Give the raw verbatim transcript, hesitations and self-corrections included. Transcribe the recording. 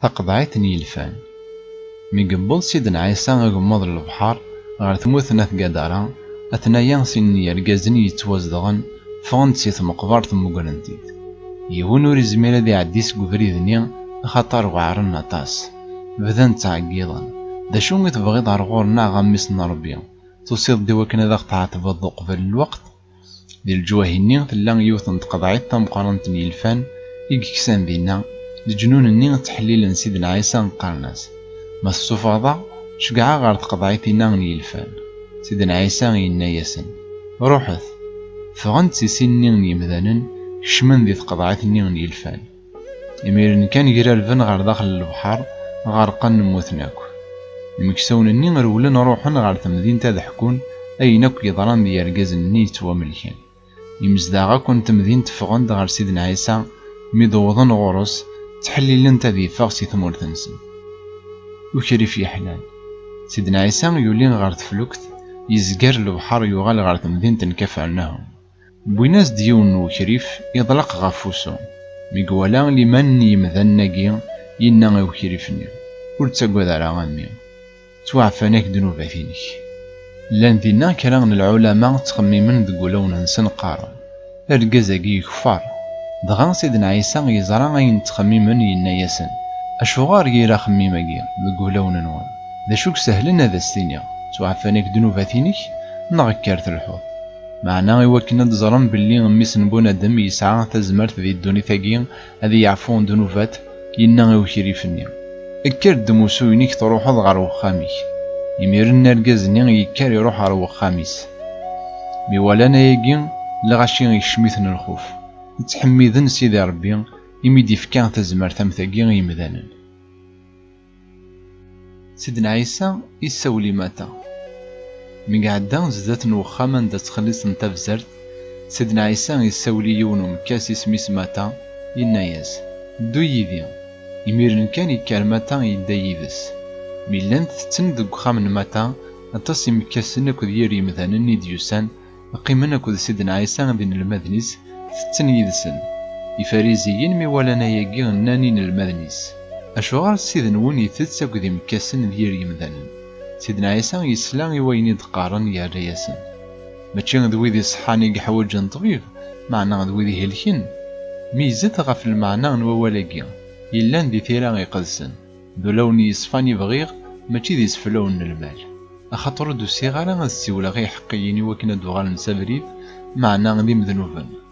Taqeḍɛit n yilfan. Mi yewweḍ Sidna Ɛisa agemmaḍ n lebḥer ɣer tmurt n At Gadara, atnaya sin n yergazen yettwazedɣen ffɣen-d si tmeqbert, mmugren-t-id. Yiwen ur izmir ad iɛeddi seg ubrid-nni, axaṭer weɛren aṭas. Bdan ttɛeggiḍen: "D acu i tebɣiḍ ɣer ɣur-neɣ, a mmi-s n Ṛebbi? Tusiḍ-d i wakken ad aɣ-tɛetbeḍ uqbel n lweqt?" Di leǧwahi-nni tella yiwet n tqeḍɛit tameqqrant n yilfan i yeksan dinna, leǧnun-nni ttḥellilen Sidna Ɛisa, qqaren-as: "Ma tessufɣeḍ-aɣ, ceggɛeɣ ɣer tqeḍɛit-inna n yilfan." Sidna Ɛisa yenna-yasen: "Ruḥet." Ffɣen-d si sin-nni n yimdanen, kecmen di tqeḍɛit-nni n yilfan. Imiren kan grarben ɣer daxel n lebḥer, ɣerqen, mmuten akk. Imeksawen-nni rewlen, ruḥen ɣer temdint ad ḥkun ayen akk yeḍran d yergazen-nni yettwamelken. Imezdaɣ akk n temdint ffɣen-d ɣer Sidna Ɛisa, mi d-wwḍen ɣur-s, ttḥellilen-t ad yeffeɣ si tmurt-nsen. Ukrif yeḥlan. Sidna Ɛisa yuli ɣer teflukt, yezger lebḥer, yuɣal ɣer temdint n Kafarnahum. Wwin-as-d yiwen n ukrif, iḍleq ɣef wusu. Mi iwala liman n yimdanen-agi, yenna i ukrif-nni: "Ur ttagad ara, a mmi. Ttwaɛfan-ak ddnubat-inek." Llan dinna kra n lɛulama ttxemmimen deg wulawen-nsen, qqaren: "Argaz-agi yekfer." Dɣa Sidna Ɛisa yeẓra ayen ttxemmimen, yenna-yasen: "Acuɣer yir axemmim-agi deg wulawen-nwen? D acu i isehlen ad as-tiniḍ: 'Ttwaɛfan-ak ddnubat-inek', neɣ kker telḥuḍ?" Meɛna i wakken ad d-ẓren belli Mmi-s n Bunadem yesɛa tazmert di ddunit-agi ad yeɛfu ddnubat, yenna i ukrif-nni: "Kker ddem usu-inek, truḥeḍ ɣer wexxam-ik." Imiren argaz-nni yekker iruḥ ɣer wexxam-is. Mi walan ayagi, lɣaci ikcem-iten lxuf. Ttḥemmiden Sidi Ṛebbi imi d-ifka tazmert am tagi i yimdanen. Sidna Ɛisa yessawel i Mata. Mi iɛedda zdat n wexxam anda ttxelliṣen tabzert, Sidna Ɛisa yessawel i yiwen umekkas isem-is Mata, yenna-yas: "Ddu yid-i." Imiren kan yekker Mata, yedda yid-s. Mi llan tetten deg uxxam n Mata, aṭas imekkasen akked yir yimdanen i d-yusan, qqimen akked Sidna Ɛisa d inelmaden-is, tetten yid-sen. Ifariziyen mi walan ayagi, nnan i inelmaden-is: "Acuɣer Ssid-nwen itett akked imekkasen d yir yimdanen?" Sidna Ɛisa yesla i wayen i d-qqaren, yerra-yasen: "Mačči d wid iṣeḥḥan i yeḥwaǧen ṭṭbib, meɛna d wid ihelken." Meyyzet ɣef lmeɛna n wawal-agi yellan di Tira Iqedsen: "D ulawen yeṣfan i bɣiɣ, mačči d iseflawen n lmal. Axaṭer ur d-usiɣ ara ad ssiwleɣ i iḥeqqiyen i wakken ad d-uɣalen s abrid, meɛna d imednuben."